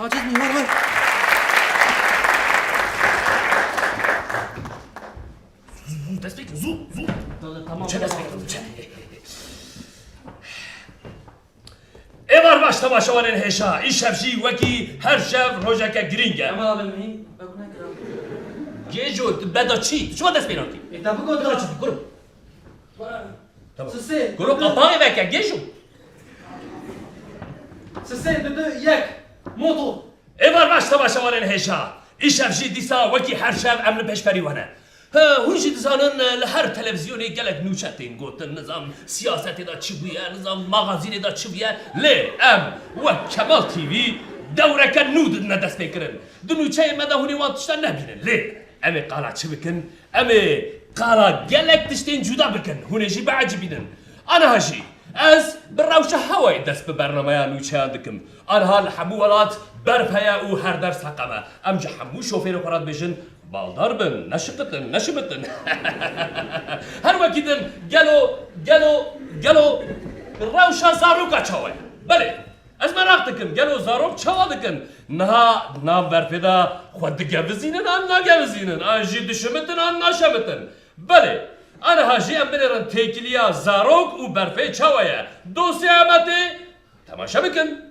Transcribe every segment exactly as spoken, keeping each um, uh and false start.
Aciz mî? Ver, ver. Zû, zû, dest pê kin, zû, zû. Tamam, tamam. Çe dest pê kin, çe. Êvar baş temaşevanên hêşa, îşev jî wekî her şev rojeke girîng e. Tamam abi, mî, bek nekira. Gêjo, tu beda çi? Tu çima dest pê nakî? E, te bigot. Beda çi? Kurum. Tamam. Sisê. Kuro, kapağê veke, gêjo. Sisê, du, du, yek. Moto. Êvar baş temaşevanên hêşa. Îşev jî dîsa wekî her şev em li pêşberî we ne. He, hûn jî dizanin, li her televîzyonê gelek nûçe tên gotin, nizam siyasetê de çi bûye, nizam magazînê de çi bûye. Lê em wek Kemal T V dewreke nû didine destpêkirin. Di nûçeyê me de hûn ê wan tişta nebînin. Lê em ê qala çi bikin? Em ê qala gelek tiştên cuda bikin. Hûn ê jî biecibînin. Aniha jî ez bi rewşa hewayê dest bi bernameya nûçeyan dikim. Aniha li hemû welat berf heye û her der seqem e. Em ji hemû şofêrê xwe re dibêjin, baldar bin, neşiqitin, neşimitin. Her wekî din, gelo, gelo, gelo rewşa zaroka çawa ye? Belê. Ez meraq dikim, gelo zarok çawa dikin? Niha di nav berfê de xwe digevizînin an nagevizînin? An jî dişimitin an naşemitin? Belê, aniha jî em binêrin têkiliya zarok û berfê çawa ye. Dosyeya me tê, temaşe bikin.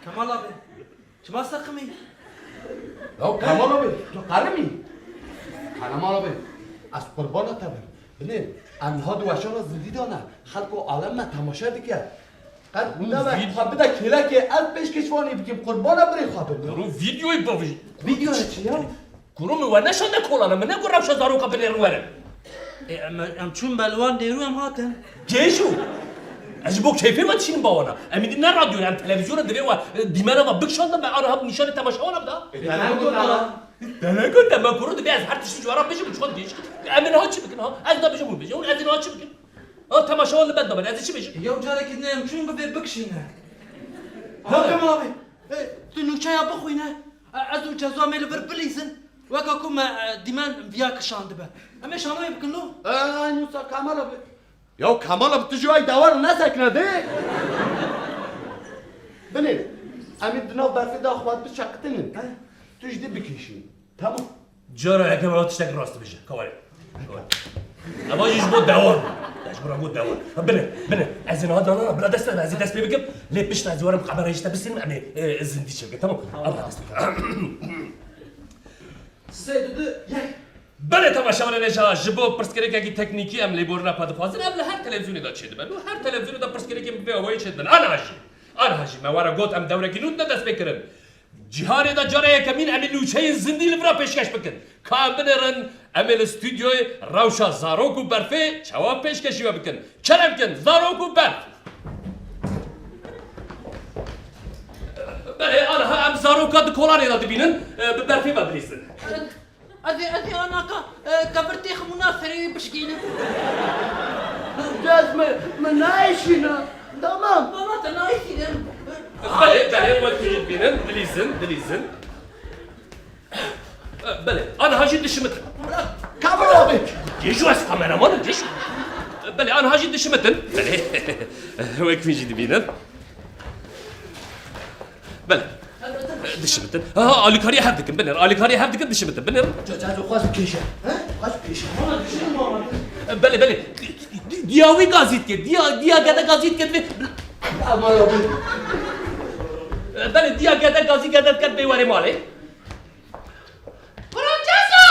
Kemal abi, çima seqimî? Ya Kemal abi, tu qerimî? Kemal abi, ez qurbana te bin. Binê, em niha di weşana zindî de ne. Xelk û alem me temaşe dike. Qet Û bide me, vîd- xwe bide kêlekê, ez pêşkêşvanî bikim, qurbana birê xwe bin. Kuro vîdeoyê bavij. Vîdeo çi ya? Kuro min we neşande kolana, min negot rewşa zaroka binêrin werin. E, em, em çûn be li wan nêrû em hatin. Gêjo! Ez ji bo keyfê me dişînim ba wana. Em îdî ne radyo ne, em televîzyona divê we, e, dîmena me bikişandin, me aniha nîşanê temaşewana bida. E, te negot na. Te negot, te me kuro divê ez her tiştî ji we re bêjim, çiqa gêj. Em ê niha çi bikin ha? Ez nabêjim hûn bêjin, hûn ez ê niha çi bikim? Ha, temaşewan li benda bin, ez ê çi bêjim? Yew carekî din em çûn bivê bikişîne. Ha, Kemal abi, e, tu nûçeya bixwîne. E, ez û Cezo em ê li vir bilîzin. Weka ku me, e, dîmen viya kişandibe. Em ê şanoyê bikin lo. E, nûsa Kemal abi. Ya Kemal abi, tu jî ay dawar nesekine de. Binê, em ê di nav berfê de xwe biçeqitinin. He? Tu jî dê bikêşî. Tamam. Cara yekê me tiştek rast bêje. Kawarê. Kawarê. Eva jî ji bo dewar. Ya ji bo bo dewar. Ha, bine, bine. Ez ê niha dana, bila dest be, ez ê dest pê bikim. Lê pişt ez ê werim kamerayê ji te bistînim, em ê, e, zindî çêbikin. Tamam. Tamam. Eva dest pê. Sê, du, du, yek. Belê temaşevanên hêja, ji bo pirsgirêkekî teknîkî em lêborîna xwe dixwazin. Ev li her televîzyonê de çêdibe. Li her televîzyonê de pirsgirêkên bi vê awayî çêdibin. Aniha jî. Aniha jî. Me we re got em dewrekî nû didine dest pê kirin. Cîhanê de cara yekemîn em ê nûçeyên zindî li vir re pêşkeş bikin. Ka em binêrin, em ê li stûdyoyê rewşa zarok û berfê çawa pêşkêşî we bikin. Kerem kin, zarok û berf. Belê, aniha em zaroka di kolanê de dibînin, e, bi berfê ve bilîzin. Ez ê, ez ê anaka, e, kevir têxim û na serê wî bişkînim. Cez min, min nayêşîne. Tamam. Baba, te nayêşînim. Belê, belê, wek tu jî dibînin, dilîzin, dilîzin. Belê, aniha jî dişimitin. Kamera abi. Gêjo, ez kameraman im, gêjo. Belê, aniha jî dişimitin. Belê. Wek min jî dibînin. Belê. Dişimitin. Ha, alîkarî hev dikin, binêr. Alîkarî hev dikin, dişimitin. Binêr. Ca, ca, xwaz kêşe. He? Xwaz kêşe. Valla dişim var. Belê, belê. Di-, di-, diya wî gazî dike. Diya, diya gede gazî dike. Aman abi. Belê, diya gede gazî gede dike, bê were malê. Kuro Cezo!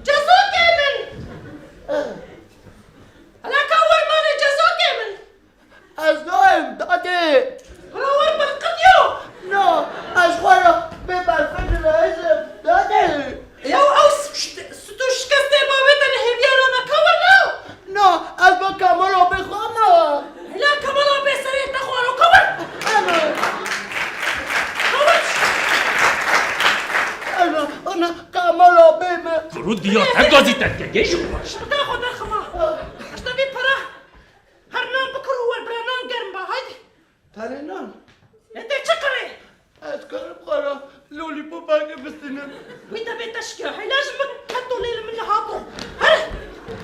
Cezokê min! Hala ka wer malê cezokê min! Ez nayêm, dadê! Hala wer bilqitiyo! Na, ez xwe re bê berfin dileyizim, dadê! Ya ew s-, şt-, stû şikestê bavê te li hêviya re ne ka wer na? Na, ez bi Kemal abê xwe me. Hela Kemal abê serê te xwaro, ka wer. Ana. Ka wer. Ana, ana, Kemal abê me. Kuro diya te gazî te dike, gêj û baş. Bi te xwe derxima. Ji te vî pere. Her nan bikir û wer bira nan germ ba, haydi. Tenê nan. Ê te çi qirê? Ez karim xwe re lollipopekê bistînim. Wî te bê te şikira. Heyla ji min heto lê li min li hato. Here!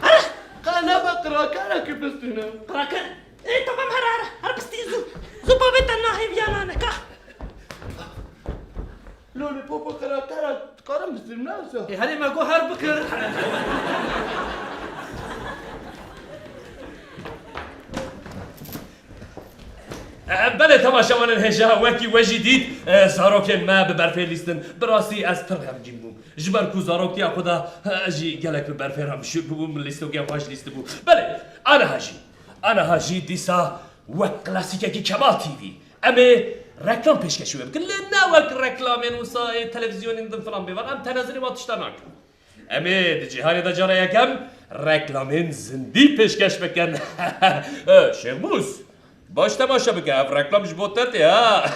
Here! Qe nebe qira. Kara ki bistîne. Kara ki? Ê, tamam, here, here, here bistî zû. Zû bavê te nahêviya nane, ka. Lolîpopa kara te ra dikarim bistînim, ne wisa? Ê, herê me got her bikir. E, belê temaşevanên hêja, wekî we jî dît, e, zarokên me bi berfê lîstin. Bi rastî ez pir xemgîn bûm. Ji ber ku zaroktiya xwe de, e, ez jî gelek bi berfê re mişûk bûbûm, min lîstokiya xwe ji lîstibû. Belê, aniha jî, aniha jî dîsa wek klasîkekî Kemal T V. Em ê reklam pêşkêşî wê bikin. Lê ne wek reklamên wisa ê televîzyonên din filan bêvan. Em tenezirê wan tişta nakin. Em ê di cîhanê de cara yekem reklamên zindî pêşkêş bikin. E, Şêxmûs, baş temaşe bike, ev reklam ji bo te tê, ha.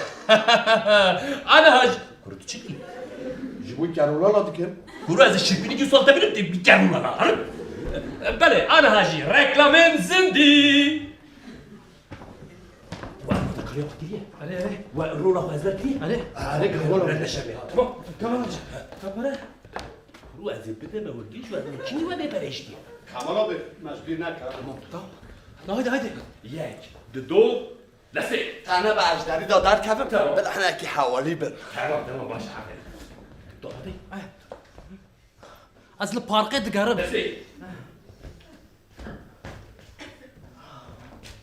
Aniha jî, kuro tu çi dikî? Ji bo kerolala dikim. Kuro ez ê şêpînî du sal te bidim tê kerolala. Belê, aniha jî reklamên zindî. We, we te kariya xwe kiriye? Erê, erê. We rola xwe ezber kiriye? Erê. Erê, erê, erê, erê, erê, erê, erê, tamam. Tamam, hocam. Tamam, erê. Ru ez ê bideme we, giş we, kî we bê perêştiye? Kamal abi, mecbur neke. Tamam, tamam. Haydi, haydi. Yek, di do, destê. Tane be ejderi da derkevim, tamam. Bil hinekî hewalî bin. Tamam, tamam, baş, aferin. Do, hadi. Ay. Ez li parkê digerim. Destê.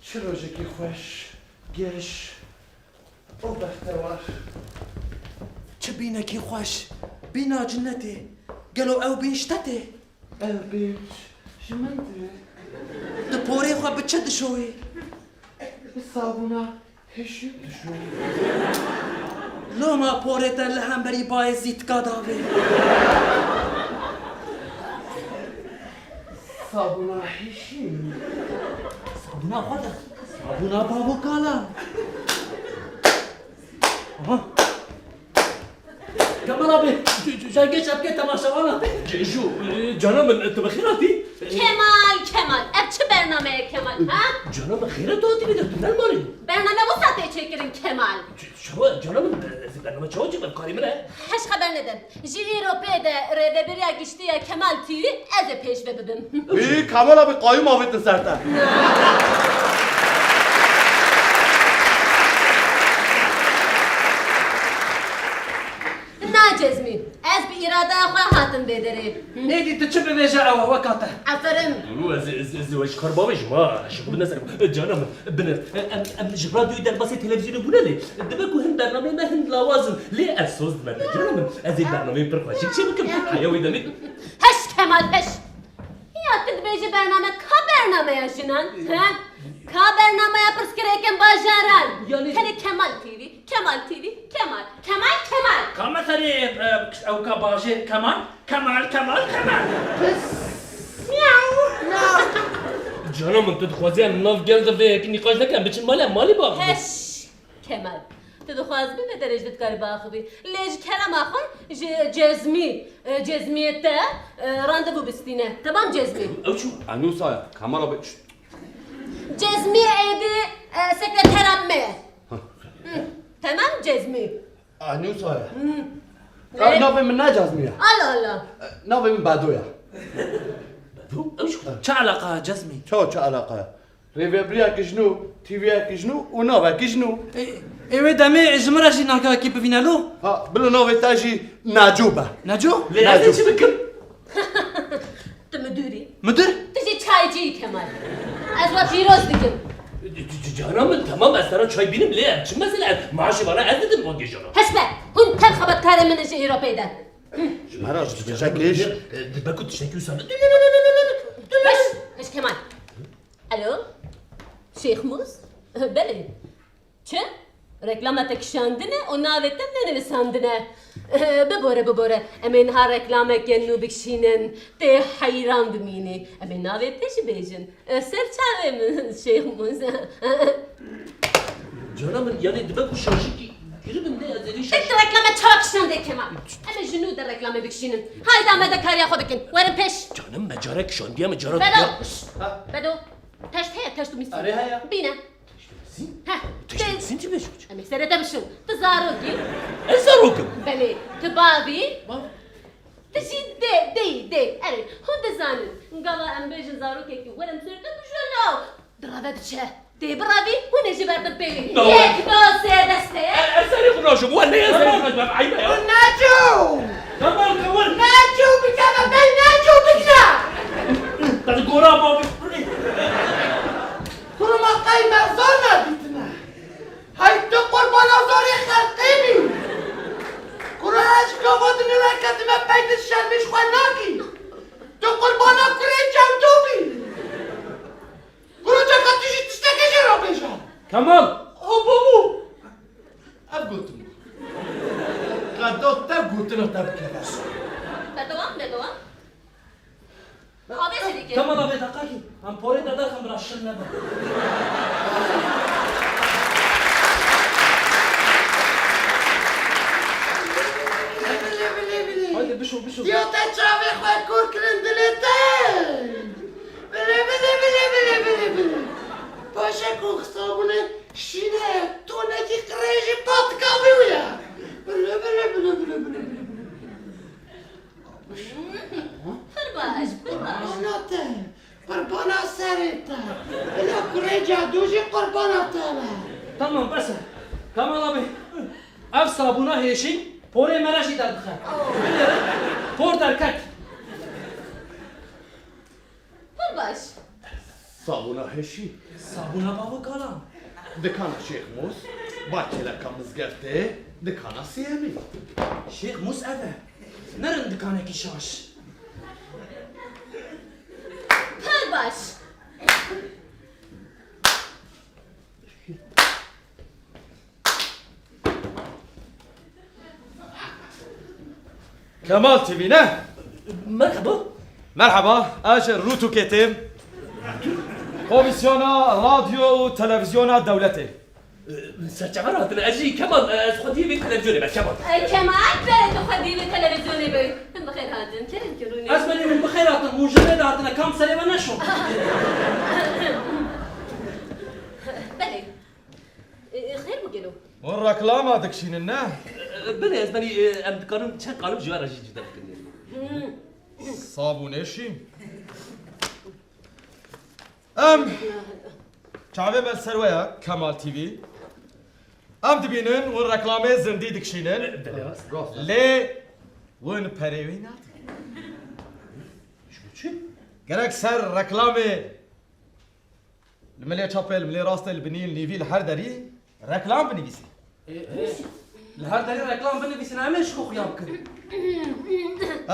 Çi rojekî xweş, geş û bextewar. Çi bînekî xweş, bîna cinetê. Gelo ew bîn ji te tê? Ew bîn ji min tê. Tu porê xwe bi çi dişoyî? Bi sabûna. Hişî dişo. Loma porê te li hemberî Bayezîdka davê. Sabûna hişî. Sabûna xwe de. Sabûna bavo kala. Aha. Kemal abi, c-, c-, cengê çepkê temaşevana. Cêjû, e, cana min, e, tu bi xêr hatî? Kemal, Kemal, ev çi bername ye Kemal, ha? Cana min xêre tu hatî vêder, tu ne li malê bû? Bername wisa tê çêkirin Kemal. Ç-, çawa, cana min, e, ez ê bername çawa çêkim, ev karê min e? Heş xeber nede. Ji îro pê de rêvebiriya giştî ya Kemal T V ez ê pêşve bibim. Wî Kemal abi qayûm avêtin ser te. Na Cezmî, ez bi îradeya xwe hatim vê derê. Êdî tu çi bibêje ew e weka te. Aferin. Û ez, ez, ez, ez ji kar bavêjim ha, ji xwe bine ser. E, cana min, bine. E, em, em ji radyoyê derbasî televîzyonê bûne lê. Dibe ku hin bernameyê me hin lawaz in. Lê ev soz dime te, cana min. Ez ê bernameyê pir xweşik çêbikim. Heya wê demê. Heş Kemal, heş. Ya tu dibêjî bername, ka bernameya jinan? He? Ka bernameya pirsgirêkên bajaran? Yani Tenê Kemal T V, Kemal T V, Kemal, Kemal, Kemal. Ka meselê, e, ew ka bajêr Kemal, Kemal, Kemal, Kemal. Miyaw. Cana min, tu dixwazî em nav gel de vê yekî nîqaş nekin, biçin malê, em malî bavin. Heş. Kemal, tu dixwazî bi vê derê ji dikarî biaxivî. Lê ji kerema xwe ji Cezmî, e, Cezmiyê te, e, randevû bistîne. Temam Cezmî? Ew çû? Enûsa ye. Kemal abi, şşt. Cezmî êdî, e, sekretera me ye. Hı. Temam Cezmî? Enûsa ye. Hı. Ew navê min ne Cezmî ye. Allah Allah. E, navê min Bedo ye. Bedo? Ew çi? Çi eleqa ye Cezmî? Çawa çi eleqa ye? Rêvebiriyekî ji nû, T V'yekî ji nû û navekî ji nû. Ê, ê wê demê ji min re jî navekî bivîne lo? Ha, bila navê te jî Neco be. Neco? Lê ez ê çi bikim? Tu müdürî? Müdür? Tu jî çaycî Kemal. Ez we pîroz dikim. C-, c-, c-, cana min, temam, ez te re çay bînim, lê ev çi mesele? Ev maaşê vana ez didim van gêjana. Heş be! Hûn tev xebatkarê min in ji îro pê de. Ji me re ji dibêje kêş. Dibe ku tiştekî wisa ne. Heş! Heş Kemal. Alo? Şêxmûs? Belê. Çi? Reklama te kişandine û navê te nenivisandine. Bibore, bibore. Em ê niha reklameke nû bikişînin. Tê heyran bimînî. Em ê navê te jî bêjin. Ser çavê min, Şêxmûs. Cana min, yanî dibe ku şaşikî giribin de ez ê vê şaş- Te reklame çawa kişandê Kemal? Em ê ji nû de reklamê bikişînin. Hayda me de kariya xwe bikin. Werin pêş. Canim me carek kişandiye, me carek Bedo. Şşt. Ha. Bedo. Teşt heye, teşt û mîsîn. Erê heye. Bîne. Teşt û mîsîn? He. Teşt û mîsîn çi bêjû? Em ê serê te bişin. Tu zarokî. Ez zarokim. Belê. Tu bavî. Bav. Tu jî dê, dê, dê. Erê, hûn dizanin. Gava em bêjin zarokekî werim ser te, tu ji Direve diçe. Dê birevî, hûn ê jî berdin pê wî. Na, we- Yek, do, sê, destê. E, ez serê xwe naşim, we ne ez serê xwe naşim, eyb e ya. Naçû! Tamam, tamam. Naçû, bikeve, bey, naçû, bikeve. Qed gora bavê. Kuruma qey me zor nedîtine. Hey tu qurbana zorê xelqê bî. Kura ez ji gava dinêre ketime pey tu şermî ji xwe nakî. Tu qurbana kurê çewtû bî. Kuro çeka tu jî tiştekê jê re bêje. Kemal! O bû bû. Ev gotin bû. Qedo te gotina te bikeve ser. Berdewam, berdewam. Avê serî ke. Kemal avê deqakî. Em porê te derxin bira şil nebe. Bilê, bilê, bilê, bilê. Haydi bişo, bişo. Diya te çavê xwe kor kirin dilê te. Bilê, bilê, bilê, bilê, bilê, bilê. Paşa ku xisabûne şîne tonekî qirêjî patika wî wî ye. Bilê, bilê, bilê, bilê, bilê, bilê, bilê. Pir baş, pir baş. Qurbana te, qurbana serê te. Bila kurê cadû jî qurbana te be. Tamam, bes e. Kemal abi, ev sabûna hêşî porê me re jî derdixe. Por derket. Pir baş. Sabûna hêşî. Sabûna bavo kalan. Dikana Şêx Mûs, Bakêleka Mizgeftê, dikana sêyemî. Şêx Mûs ev e. Nerin dikanekî şaş. Pir baş. Kemal T V ne? Merhaba. Merhaba, ez ji Rûtûkê têm. Komîsyona Radyo û Televîzyona Dewletê. Serçeve re hatine, ez jî Kemal, ez xwediyê vê televîzyonê me, Kemal. E, Kemal, berê tu xwediyê vê televîzyonê be. Hûn bi xêr hatin, kerem ki rûnê. Ez benî hûn bi xêr hatin, hûn ji vê de hatine, kam serê me neşon. Belê. E, e, xêr bû gelo? Hûn reklama dikişînin, ne? E, belê, ez benî, e, em dikarin çend qalim ji we re jî cuda bikin. Hmm. Sabûnê şîn. Em çavê me li ser we ye, Kemal T V. Em dibînin hûn reklamê zindî dikişînin. E, belê, rast. Lê hûn perê wî nadin. Ji bo çi? Gerek ser reklamê Li milê çapê, li milê rastê, li binî, li nîvî, li her derî reklam binivîsî. Ê, ê, li her derî reklam binivîsî, em ê ji xwe xuya bikin.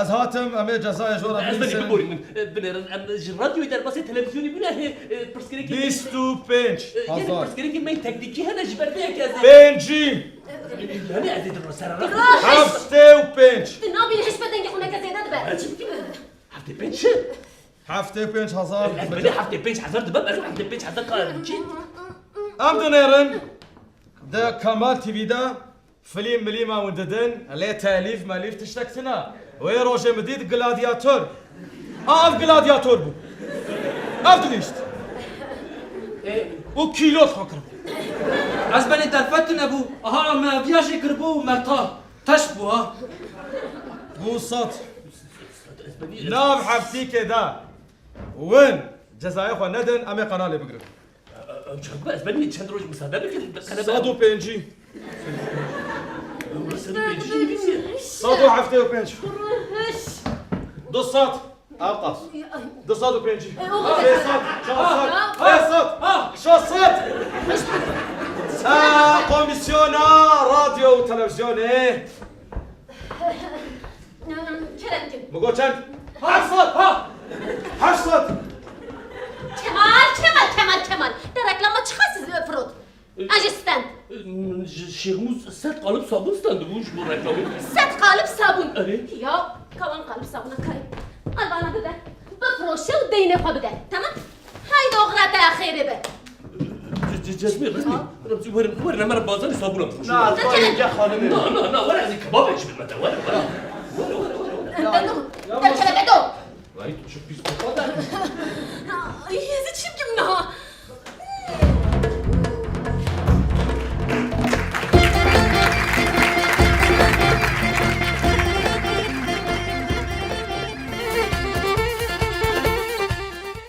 Ez hatim, em ê cezayê ji we re binivîsin. Ez benî, biborînin, e, binêrin, em ji radyoyê derbasê televîzyonê bûne, hê, e, pirsgirêkê bîst û pênc hezar. E, yanî pirsgirêkê me teknîkî hene, ji ber vê yekê ez ê. Pêncî. Yanî ez ê di ser re. Heftê û pênc. Tu nabînî hişk be dengê xwe neke zêde dibe. Ez çi bikim? Heftê pênc çi? Heftê pênc hezar. Ez belê heftê pênc hezar dibem, ez heftê pênc hezar ka çi? Em dinêrin di Kemal T V de filîm milîma hûn didin, lê telîf melîf tiştek tune. Wê rojê min dît Gladiator. A, ev Gladiator bû. Ev dilîşt. Û kîlo xwe kiribû. Ez belê derfet tune bû. Aha, me viya jê kiribû û merta. Teş bû ha. Bû sat. Nav heftîkê de win cezayê xwe nedin, em ê qenalê bigirin. Ew çaxbe ez benî çend roj misade bikin, qene be. Sed û pêncî. Sed û pêncî nivîsiye. Sed û heftê û pênc. Du sed. Ew qas. Du sed û pêncî. E, o Sê sed, çar sed, pênc sed, şeş sed. E, Komîsyona Radyo û Televîzyonê. Kerem kin. Min got çend? Heşt sed, ha! Heşt sed! Kemal, Kemal, Kemal, Kemal. Te reklama çiqas firot? E, ez jî stend. E, ji Şêxmûs sed qalib sabûn stendibû ji bo reklamê. Sed qalib sabûn? Erê. Ya, ka wan qalib sabûna karê. Al bana bibe. Bifiroşe û deynê xwe bide. Tamam? Haydi oxira te ya xêrê be. Ce-, ce-, Cezmê, Cezmê. Werin, werin, em re bazarê sabûna bifroşin. Na, ez barê înce xanimê. Na, na, na, were ez ê kebabê ji min me te. Were, were. Were, were, were, were. Bedo. Derkeve, Bedo. Vay, tu çi pîs kopa da.